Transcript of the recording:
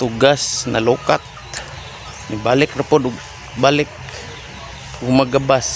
Tugas na lukat. Nibalik ra pod og balik ug magabas.